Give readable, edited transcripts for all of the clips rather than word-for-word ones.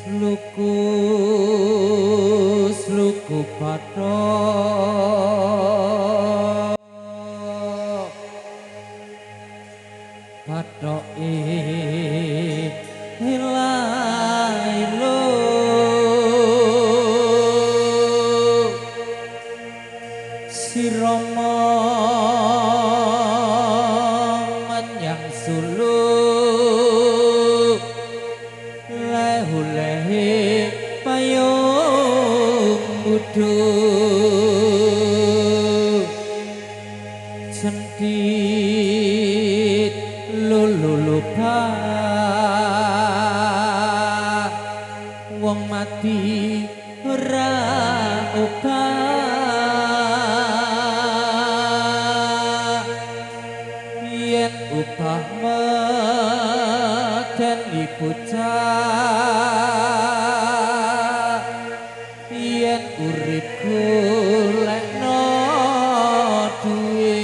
Sluku sluku bathok bathoke ilo sirama menyang Solo lehu-lehe payung mudhu centit lulu lupa wong mati ora obah yen obah medeni bocah yen urip golekno duwe.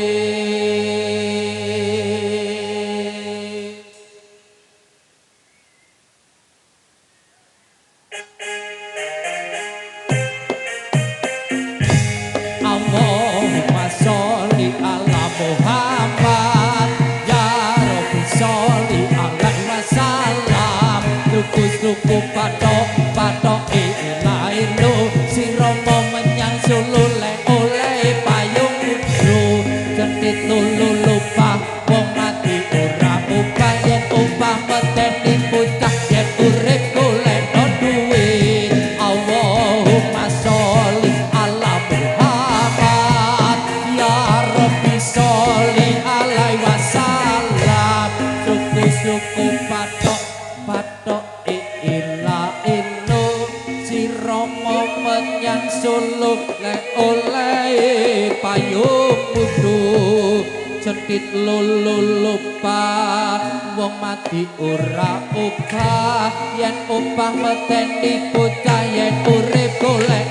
Allahumma sholli ala Muhammad ya Rabbi sholli alaihi wasallam. Luku-luku patok patok ilailu sirama menyang Solo le oleh payung lu centit lulu lupa wong mati ora obah yen obah medeni bocah yen urip golekno duit. Allahumma sholli ala Muhammad ya Rabbi sholli alaihi wasallam. Suku-suku patok patok ila ilo sirama menyang Solo le oleh payung mudhu centit lulu lupa wong mati ora obah yen obah medeni bocah yen urip golek.